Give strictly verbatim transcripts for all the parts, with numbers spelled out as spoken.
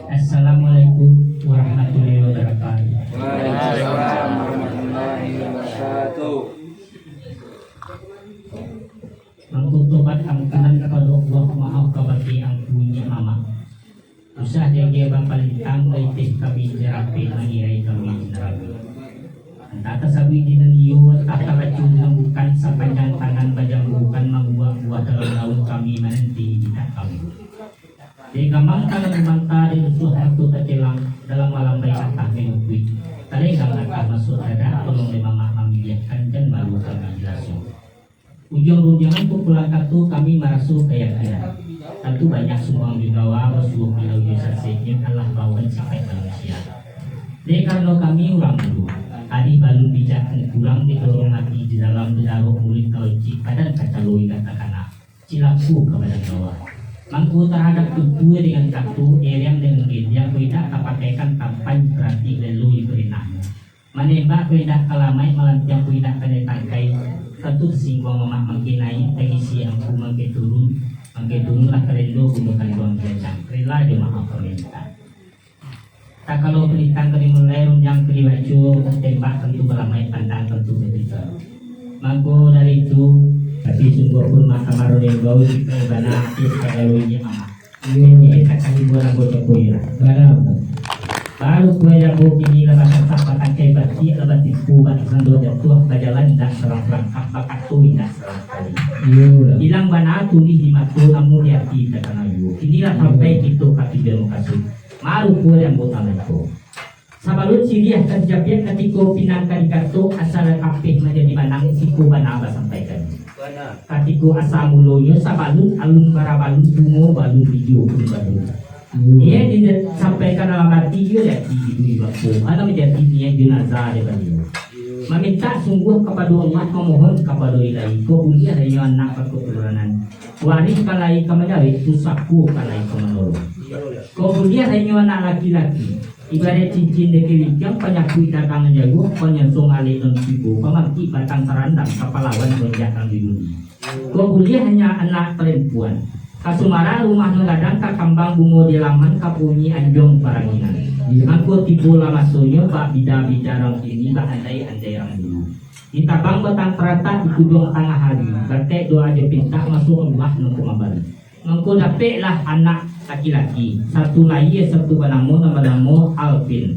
Assalamualaikum warahmatullahi wabarakatuh. Waalaikumsalam warahmatullahi wabarakatuh. Mangko tobat ampunan kapado Allah, maaf kabake angku niniak mamak. Usah dek dia bapalintang, baiteh kami jarape, mangirai kami jinarago. Antah tasabuik di nan iyo, antah tabaco di nan bukan, sapanjang tangan bajambukan, mambuak buah dalam daun, kami mananti di tak kami. Dek gamang tangan manta, dek lusuah mato tatilang, dalam malambai atah manutuik, talenggang atah masuak dadah, tolong dek mamak mamiliahkan, jan malu kami dilaso. Ujuang rundiangan kumpulan kato, kami maraso kayakinan. Tantu banyak sumbang jo gawa, basuo pilau jo saseknyo, alah bawaan sipaik manusia. Dek karano kami urang dulu, ari balun bijak kurang, didorong ati di dalam, didarok muluik ka icik, badan kacalo indak takana, cilako ka badan gawa. Mangko tarhadap tutua dengan kato, eriang dengan gendiang, ko indak tapakaikan tampan, barati leloi barinaknyo. Manembak ko indak ka lamaik, malantiang ko indak ka ditangkai. Tantu tasingguang mamak mangke naiak, tagisi angku mangke turun, mangke turunlah karendo bundo kanduang janjang, rila jo maaf pamintak. Takalo pulitang ka dimulai, rundiang ka dibaco, tembak tantu balamaik, pandang tantu batiba. Mangko dari itu, tapi sungguahpun mata maruleng bau, jikok bana ati sagalo ini amak. Iyo, iyo, tak kali buah rambut cokoi lah. Bana. Baru kue jambu kini lah basasak, batangkai batiak lah batipu, bak sando jatuah, bajalan indak salah langkah, bakato indak salah kali. Iyo lah. Bilang bana tulih di mato, namun di ati takana juo. Kini lah sampai kito ka tujuan mukasuik. Baru kue jambu tanah itu. Sabalun siriah ka dijapiak, katiko pinang ka dikato, asa lah kapeh manjadi banang, siko bana basampaikan. Bana. Katiko asa mulonyo, sabalun alun barabalun, bungo balun, rijo pun balun. Hmm. Niaik disampaikan dalam ati, iyo jadi dibui bako, alah manjadi niaik jenazah dek baliau. Mamintak sungguah kapado Allah, mamohon kapado Ilahi, kok buliah inyo anak bakaturunan. Warih ka lai ka manjawek, pusako ka lai ka manolong. Kok buliah inyo anak laki-laki. Ibaraik cincin dek kilikiang, panyapuik dagang nan jaguah, panyosong alek nan tibo, pamangkik batang sarandang, ka palawan gonjak nan di bumi. Kok buliah hanyo anak parampuan, ka sumara rumah nan gadang, ka kambang bungo di laman, ka bunyi anjuang paranginan. Mangko tibolah masonyo, bak bida-bida rang kini, bak andai-andai rang dulu. Ditabang batang taratak, dikuduang tangah hari, batek doa jo pintak, masuak rumah nan ka mambari. Mangko dapeklah anak laki-laki, satu lahia, satu banamo, nan banamo Alvin.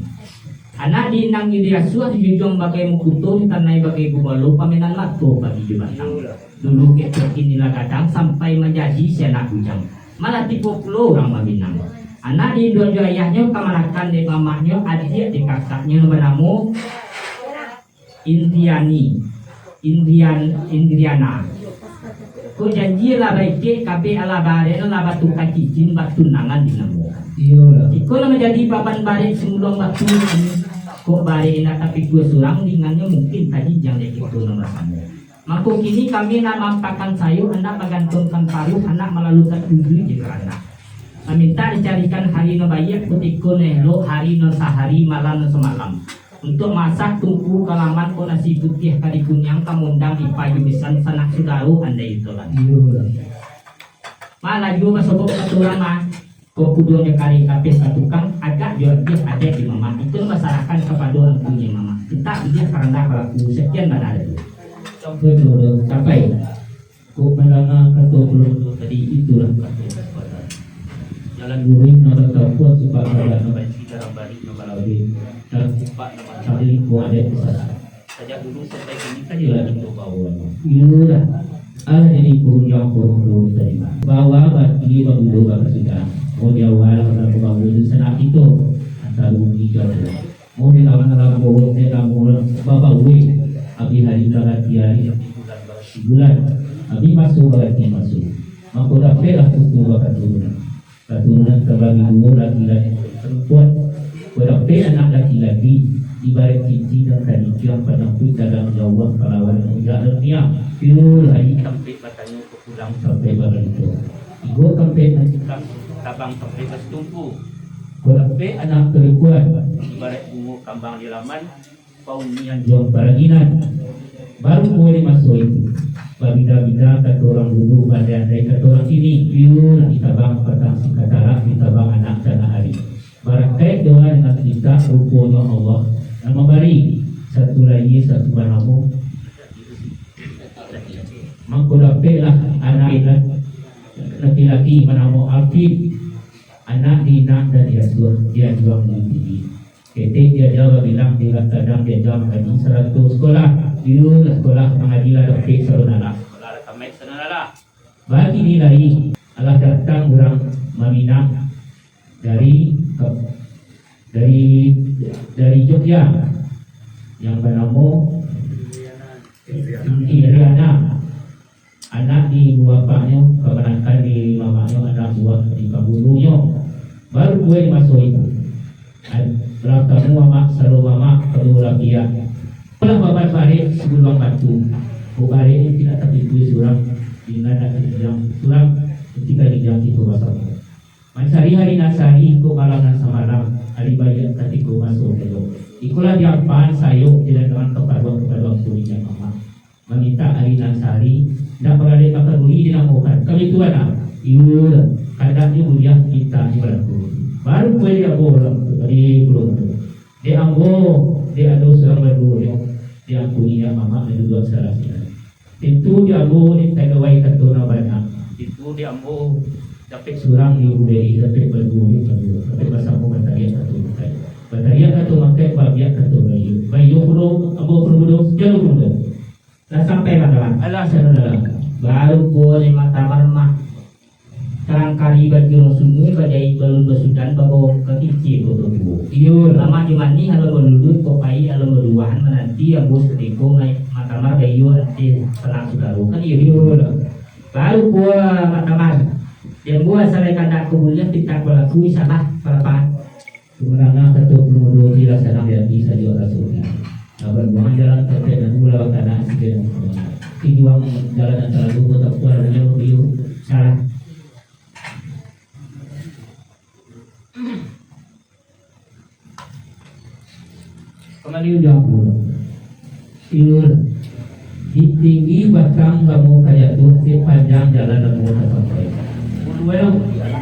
Anak di inang jo di asuah, di jujuang bagai mukuto, di tanai bagai gubalo, pamainan mato padi jo batang. Dulu ketek kini lah gadang, sampai manjadi si anak bujang. Malah tibo pulo urang baminang. Anak di induak jo ayahnyo, kamanakan dek mamaknyo, adiak dek kakaknyo, nan banamo Indriani, Indrian-, Indriana. Ko janji lah baikek, kabek alah barek, lah batuka cincin, batunangan di namo. Iyolah. Iko lah manjadi papan barek, simuluang batu, kok barek indak tapikua surang, dingannyo mungkin tajinjang dek kito nan basamo. Mako kini kami nak maampakan sayok, anak bagantongkan paruah, anak malalukan ujui di karandak. Mamintak dicarikan hari nan baiak, kutiko nan elok, hari nan sahari, malam nan samalam. Untuak masak tungku ka laman, kok nasi putiah ka dikunyang, ka maundang ipa jo bisan, sanak sudaro andai itolah. Iyolah. Malah juo basobok ka turang mah. Kok kuduang jo kareh kapeh ka tukang, agak jo agiah adaik di mamak. Itu basarahkan kapado angku niniak mamak. Mintak buliah karandak balaku, sakian bana dulu. Sampai tu, sampai. Kok mandanga kato Pulo Bundo tadi, itulah kato basabana. Jalan luruih nan batampuah, sifat badan nan baisi, dalam bari nan balabeh, dalam sifat nan mancari, ko adaik basarah. Sajak dulu sampai kini, sajolah kito bawa. Iyolah. Alah jadi kurunjang kurung tadi. Bawa bati bagulo bakasudah. Ko di awal lah bawa dunsanak kito. Antaro umi jo anak. Mau dilawan dalam bohong, dia namun babaweh. Abih hari barati hari, abih bulan barati bulan, abih maso barati maso. Mako dapeklah putu bakaturunan. Katurunan tabagi duo, laki-laki parampuan. Kok dapek anak laki-laki, ibaraik cincin nan kalikiang, panampuik dagang jauah, palawan indak lamiang. Pilu lai tampek batanyo, pulang sampai babarito. Igo tampek mancikam, tabang sampai basatungku. Kok dapek anak parampuan, ibaraik bungo kambang di laman, paunian jo paranginan. Baru mulai maso itu, Babida-bida kato urang dulu, baandai-andai kato urang kini. Iyo lah ditabang patang si katarak, ditabang anak tangah ari. Barakaik doa dengan kita, ruponyo Allah nan mambari. Satu lai, satu banamo. Mangko dapeklah anak laki-laki banamo Alvin, anak diinang dan diasuah, diajuang di tinggi. Ketek diaja babilang, di kadang diaja mangaji, sarato sakolah. Iyo lah, sakolah mangaji lah dapek sarono lah. Sakolah lah tamaik sarono lah. Bakini lai, alah datang urang maminang dari, dari, dari Jogja, yang banamo Indriana. Anak di ibu bapaknyo, kamanakan di mamaknyo, anak buah di panghulunyo. Baru buek maso itu, ad-, lah tamu mamak, salo mamak, kaduo lapiak. Lah babat barek saguluang batu. Kok barek ni tidak tapikua surang, indak nak dijang surang, ketika dijang kito basamo. Mancari hari nan sahari, kok malam nan samalam, ari baiak katiko maso elok. Ikolah diampaan sayo, tidak dengan kapaduan-kapaduan kuninyo mamak. Mamintak ari nan sahari, indak bagaleh bakaduri dinamokan. Kami tu anak, iyo, kandaknyo buliah, pintaknyo balaku. Baru kue di ambo lah, di pulau tu. Di ambo, di ado surang baduo, di angku inyo mamak nan duduak salah sinan. Tentu di ambo, di tagawai kato nan banyak. Tentu di ambo, dapek surang di uleh, dapek baduo, di baduo, dapek basamo batariak kato makai. Batariak kato makai, babiak kato baiyo. Baiyo pulo, ambo pulo bodoh, jalo pulo bodoh. Lah sampai mah, kawan. Alah, saudara. Baru pulo lima tamar mah. Kalangkari bagi urang sungai, bajahik balun basudan, babao ka kincia koto tuo. Iyo. Lamak jo manih alun baluluih, kok pahik alun baluahan, mananti ambo satiko naik matamar baiyo ateh tanang sudaro. Kan iyo? Iyo lah. Baru pulo matamar. Di ambo asa lai kandak ko buliah, pintak ko laku, insyaallah, ka lapangan. Mandanga kato pangulu, tilah sanang di ati, sajuak raso ati. Aban buangan jalan, tampek nan mula bakana, sike nan mula. Tijuang jalan nan talalu, kota puar, baliau, baliau, salah. Kambali ujuang pulo. Tiur. Di tinggi batang lamo ka jatuah, di panjang jalan lamo ka sampai. Muarualah,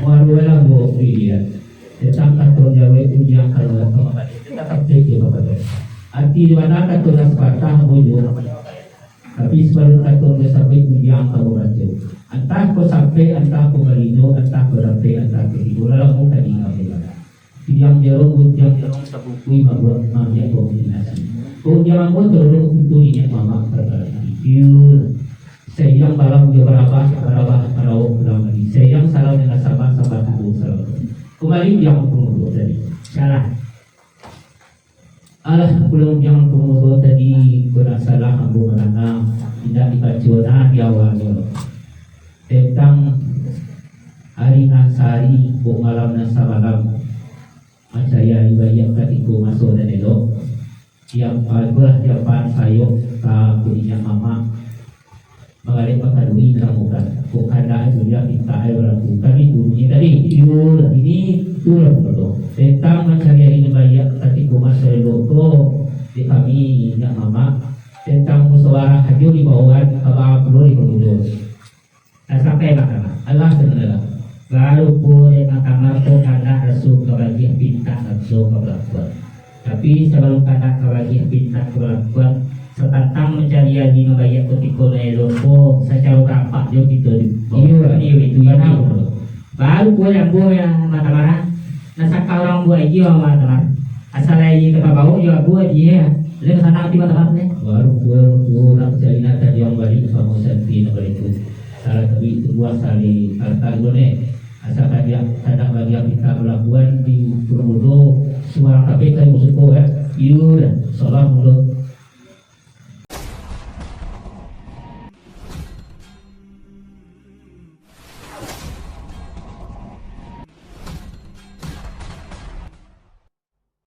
muarualah, bo, dilihat. Tantang kato jawek ujian kaluar ka mambali, tantang kapek jo bapadah. Arti di bana kato nan sapatah, bujur. Tapi sabalun kato nan sabuik ujian ka babaco. Antah ko sampai, antah ko balino, antah ko dapek, antah ko tibo. Lalu tadi ka pulang. Tiang jarong, tiang jarong sabungkui mabuak, mabiak kombinasi. Ko ujian ambo tolong tutu inyak mamak parkara. Tiur. Sayang balam jo barabah, barabah paraok pulang lagi. Sayang salam dengan sabar, sabar tubuh salam. Kembali yang pun tadi. Salah. Alah, pulang yang pun tadi, kena salah ambo mandanga, indak dibaco nah di awalnyo. Tentang hari nan sahari, kok malam nan samalam. Mancari hari baiak katiko maso nan elok. Tiap, ah, itulah tiapan sayo ka kuninyo mamak. Bagaleh bakaduri dinamokan. Kok kandak buliah pintak balaku. Kami gurunya tadi. Iyo lah, ini itulah betul. Tentang mancari hari nan baiak katiko maso elok ko, di kami inyak mamak. Tentang musawarah ajo di bawah, kaba pulo di pamudo. Lah sampai makamah. Alah, saudara. Baru pulo dek makamah ko kandak raso ka bagiah pintak raso ka balakuan. Tapi sabalun kandak ka bagiah pintak ka balakuan, satantang mancari hari nan baiak katiko nan elok ko, sacaro barampak jo kito di bawah. Iyo. Iyo, itu. Bana. Baru pulo ambo nan makamah. Nan saka urang buek ajo makamah. Asal lai ka baok jo ambo ajo. Lai ka sanang ati makamah ne. Baru pulo, pulo nak cari nan tajang balik samo santi nan balik tu. Salah tabi tu buah sali, salah tabi ne. Asa kadiak kandak bagian pintak balakuan di Purwodo, suara K P K musuko, eh. Iyo dah. Salam